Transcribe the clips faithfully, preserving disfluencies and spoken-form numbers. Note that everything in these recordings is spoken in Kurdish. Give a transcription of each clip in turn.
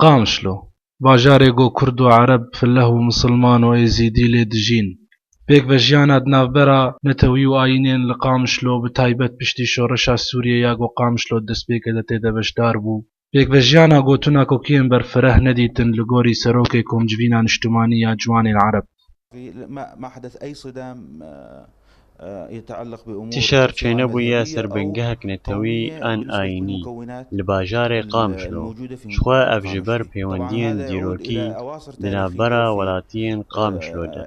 Qamişlo, bajarê ku Kurd û Ereb, Fileh û Misilman û Êzîdî lê dijîn. Pêkvejiyana di navbera netewî û ayînên li Qamişlo, bi taybet piştî şoreşa Sûriyê ya ku Qamişlo di destpêkê de tê de beşdar bû, pêkvejiyana ku tu nakokiyên berfireh nedîtin li gorî serokê Komcivîna Niştimanî ya Ciwanên Ereb. في، ما، ما حدث أي صدام، آه، آه، يتعلق بأمور Tişar çênebûye ser bingehek netewî an ayînî li bajarê Qamişlo. Jixwe ev ji ber pêwendiyên dîrokî di navbera welatiyên Qamişlo de.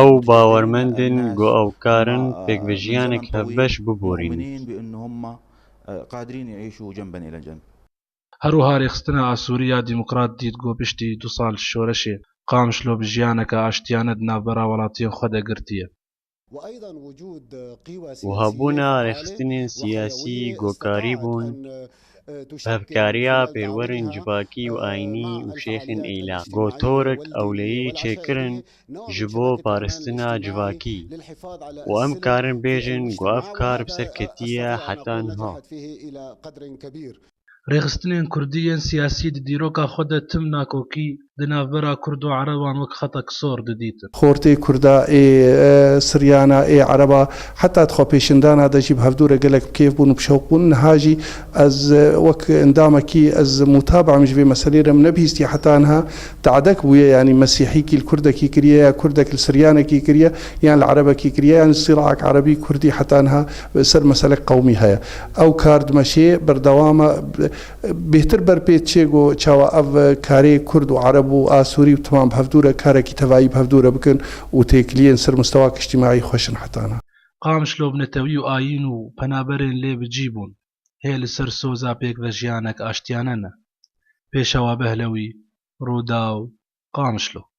Ew bawermend in ku ew karin pêkvejiyanek hevbeş biborînin. قادرين يعيشوا جنبا إلى جنب. Her wiha rêxistina Asûrî ya Demokrat dît ku piştî du sal şoreşê, Qamişlo bi jiyaneke aştiyane di navbera welatiyên xwe de girtiye. Wiha bûna rêxistinên siyasî ku karîbûn bi hevkariya pêrwerên civakî û ayînî û şêxên êla ku torek ewleyî çêkirin ji bo parastina civakî û em karin bêjin ku ev kar bi ser ketiye heta niha. Rêxistinên kurdî yên siyasî di dîroka xwe de tim nakokî di navbera kurd û ereban wek xetek sor didîtin. Xortê kurda ê, e, siryana ê ereba heta di xwepêşindana de jî bi hevdû re gelek bi kêf bûn û bi şewq bûn. Niha jî ez, e, wek endamekî ez mutabaa min ji vê meselê re min nebihîstiye heta niha. Te'dek bûye, yanî mesîhîkî li kurdekî kiriye, ya kurdek li siryanekî kiriye, yan li erebekî kiriye, yan sîraek erebî kurdî heta niha ser meselek qewmî heye. Ew kar dimeşê, berdewam e, bêhtir ber pê diçê ku çawa ev karê kurd û ereb û asûrî û temam bi hevdû re karekî tevayî bi hevdû re bikin û têkiliyên ser mistewak îctîmaî xweş in heta niha. Qamişlo bi netewî û ayîn û penaberên lê bi cî bûn. Hê li ser soza pêkvejiyanek aştiyane ne. Pêşewa Behlewî, Rûdaw, Qamişlo.